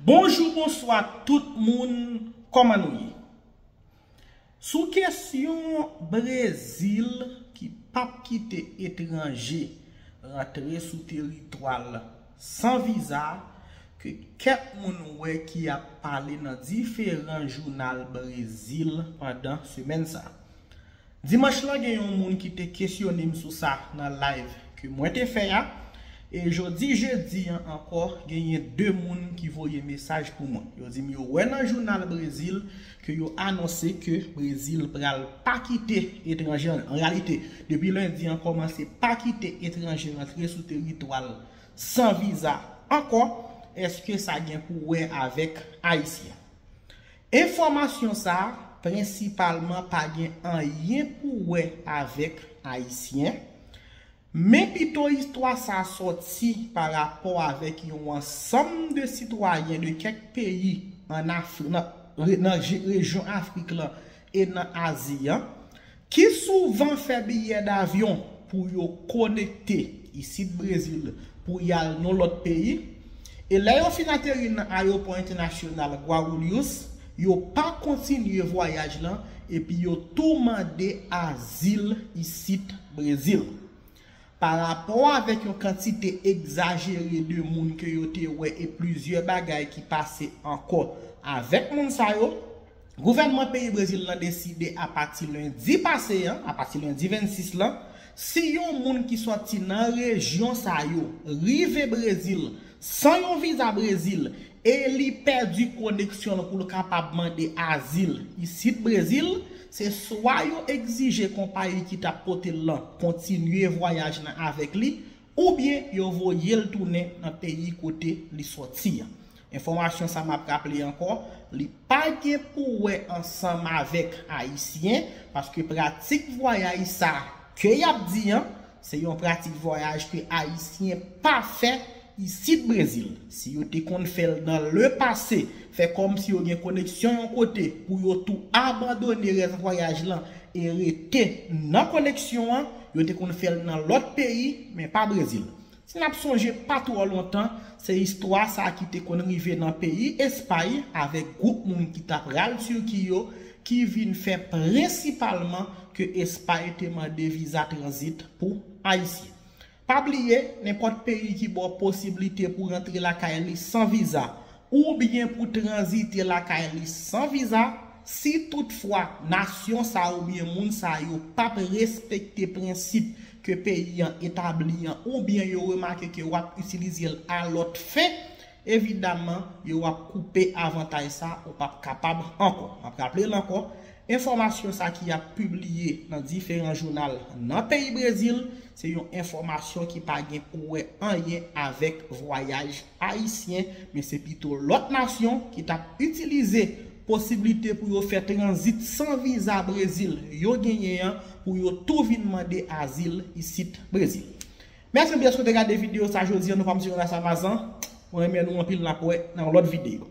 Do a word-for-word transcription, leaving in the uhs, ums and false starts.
Bonjou, bonswa tout moun, kòman nou ye? Sou kesyon Brezil ki p ap kite etranje rantre sou teritwa l san viza, ke kèk moun wè ki ap pale nan diferan jounal Brezil pandan semèn sa. Dimanch lan, gen yon moun ki te kesyone m sou sa nan live ke mwen te fè a. E jodi jedi an ankò, genyen de moun ki voye mesaj pou mwen. Yo di m yo wè nan jounal Brezil ke yo anonse ke Brezil pral pa kite etranje. An reyalite, depi lendi an kòmanse pa kite etranje rantre sou teritwa l san viza ankò. Èske sa gen pou wè avèk Ayisyen? Enfòmasyon sa a, prensipalman, pa gen anyen pou wè avèk Ayisyen, men pito istwa sa a sòti pa rapò avèk yon ansanm de sitwayen de kèk peyi ann Afri-, nan, re-, nan je-, rejyon Afrik lan e nan Azi an, ki souvan fè biyè davyon pou yo konekte isit Brezil pou y al nan lòt peyi. E lè yo fin ateri nan ayewopò entènasyonal Guarulhos, yo pa kontinye vwayaj lan, epi yo tou mande azil isit Brezil. Pa rapò avèk yon kantite egzajere de moun ke yo te wè e plizyè bagay ki pase ankò avèk moun sa yo, gouvènman peyi Brezil lan deside apati lendi pase an, apati lendi vennsis lan, si yon moun ki sòti nan rejyon sa yo rive Brezil san yon viza Brezil e li pèdi koneksyon l pou l kapab mande azil isit Brezil, se swa yo egzije konpayi ki t ap pote l lan kontinye vwayaj lan avèk li, oubyen yo voye l tounen nan peyi kote li sòti an. Enfòmasyon sa, m ap raple ankò, li pa gen pou wè ansanm avèk Ayisyen, paske pratik vwayaj sa ke y ap di an, se yon pratik vwayaj ke Ayisyen pa fè isit Brezil. Si yo te konn fè l nan lepase, fè kòmsi yo gen koneksyon yon kote pou yo tou abandone rès vwayaj lan e rete nan koneksyon an, yo te konn fè l nan lòt peyi, men pa Brezil. Si n ap sonje pa twò lontan, se istwa sa a ki te konn rive nan peyi Espay avèk gwoup moun ki t ap pral Tiki yo, ki vin fè prensipalman ke Espay te mande viza tranzit pou Ayisyen. Pa bliye, nenpòt peyi ki ba w posiblite pou rantre lakay li san viza, oubyen pou tranzite lakay li san viza, si toutfwa nasyon sa oubyen moun sa yo p ap respekte prensip ke peyi an etabli an, oubyen yo remake ke w ap itilize l a lòt fen, evidaman, yo ap koupe avantaj sa, ou p ap kapab ankò. M ap raple l ankò, enfòmasyon sa ki ap pibliye nan diferan jounal nan peyi Brezil, se yon enfòmasyon ki pa gen pou wè anyen avèk vwayaj ayisyen, men se pito lòt nasyon ki t ap itilize posiblite pou yo fè tranzit san viza Brezil yo genyen an, pou yo tou vin mande azil isit Brezil. Mèsi anpil dèske w te gade videyo sa jodi an, nou pa m se Jonas Amazan. Mwen renmen nou anpil, n ap wè nan yon lòt videyo.